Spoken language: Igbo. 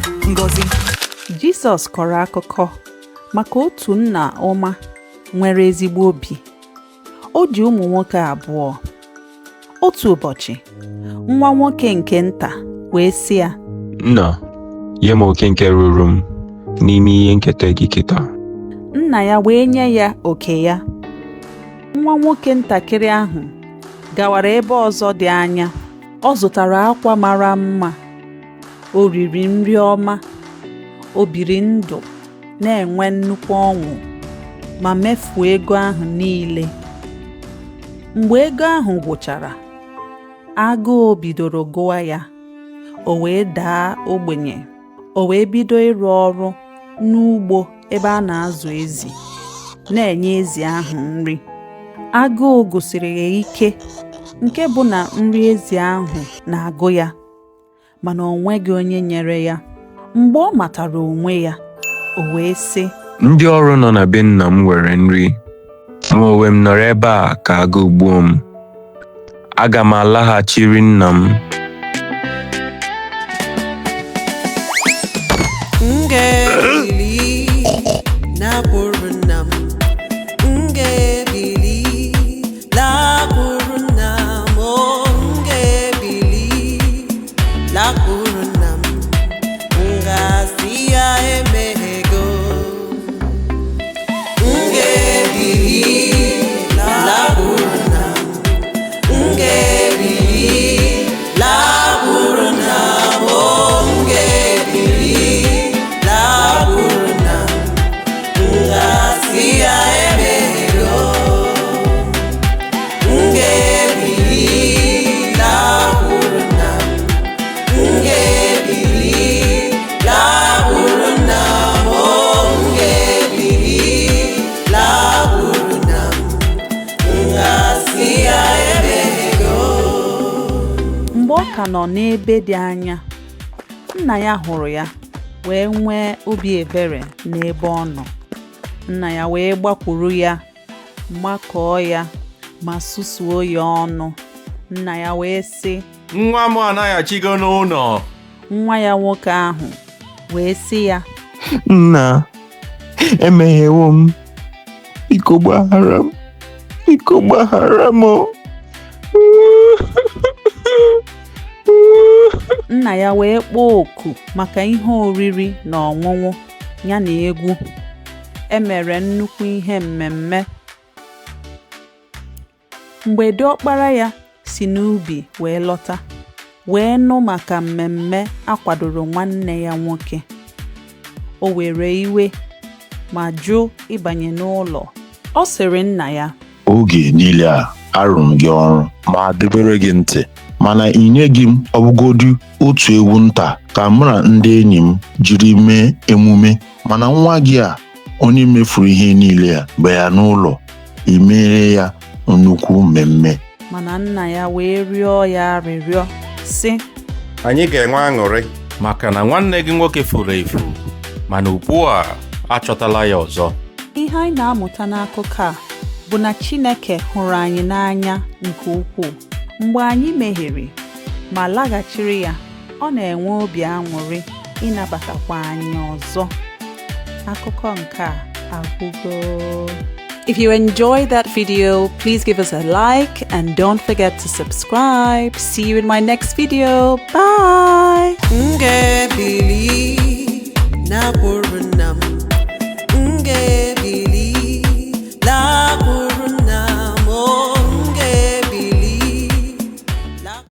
With Ngozi. Jisọs kọrọ akụkọ maka otu nna ọma nwere ezigbo obi. O ji ụmụ nwoke abụọ. Otu ụbọchị, nwa nwoke nke nta wee sị ya, Nna, nye m oke nke ruru m n'ime ihe nketa gị kịta. Nna ya wee nye ya oke ya. Nwa nwoke ntakịrị ahụ gawara ebe ọzọ dị anya. Ọ zụtara akwa mara mma. O riri nri ọma. O biri ndụ na-enwe nnukwu ọṅụ ma mefuo ego ahụ niile. Mgbe ego ahụ gwụchara, agụụ bidoro gụwa ya. O wee daa ogbenye. O wee bido ịrụ ọrụ n'ugbo ebe a na-azụ ezi, na-enye ezi ahụ nri. Agụụ gụsiri ya ike nke bụ na nri ezi ahụ na-agụ ya, mana o nweghị onye nyere ya. Mgbe ọ matara onwe ya, o wee sị, Ndị ọrụ nọ na be nna m nwere nri. Mụ onwe m nọrọ ebe a ka agụụ gbuo m. Aga m alaghachiri nna m. M ga-ebili lakwuru nna m. M ga-ebili lakwuru nna m. O, m ga-ebili lakwuru nna m. M ga-asị ya emeghego. M ga-ebili lakwuru nna m. M ga-ebili lakwuru nna m. O, m ga-ebili lakwuru nna m. M ga-asị ya emeghego. M ga-ebili lakwuru nna m. M ga-ebili lakwuru nna m. O, m ga-ebili lakwuru nna m. M ga-asị ya emeghego. Mgbe ọ ka nọ n'ebe dị anya, nna ya hụrụ ya wee nwee obi ebere n'ebe ọ nọ. Nna ya wee gbakwuru ya, makọọ ya ma susuo ya ọnụ. Nna ya wee sị, Nwa m anaghachigo n'ụlọ. Nwa ya nwoke ahụ wee sị ya, Nna, emehiewo m. Biko gbaghara m. Biko gbaghara m. O. Nna ya wee kpọọ oku maka ihe oriri na ọṅụṅụ ya na egwu. E mere nnukwu ihe mmemme. Mgbe diọkpara ya si n'ubi wee lọta, wee nụ maka mmemme a kwadoro nwanne ya nwoke, o were iwe ma jụ ịbanye n'ụlọ. Ọ sịrị nna ya, Oge niile a arụrụ m gị ọrụ ma debere gị ntị, mana ị nyeghị m ọbụgodi otu ewu nta ka mụ na ndị enyi m jiri mee emume. Mana nwa gị a, onye mefuru ihe niile a, bịara n'ụlọ, i mere ya nnukwu mmemme. Mana nna ya wee rịọ ya arịrịọ sị, Anyị ga-enwe aṅụrị maka na nwanne gị nwoke furu efu, mana ugbu a achọtala ya ọzọ. Ihe anyị na-amụta n'akụkọ a bụ na Chineke hụrụ anyị n'anya nke ukwuu. Mgbe anyị mehiere ma laghachiri ya, ọ na-enwe obi aṅụrị ịnabatakwa anyị ọzọ. Akụkọ nke a agwụgo. If you enjoyed that video, please give us a like and don't forget to subscribe. See you in my next video. Bye! M ga-ebili lakwuru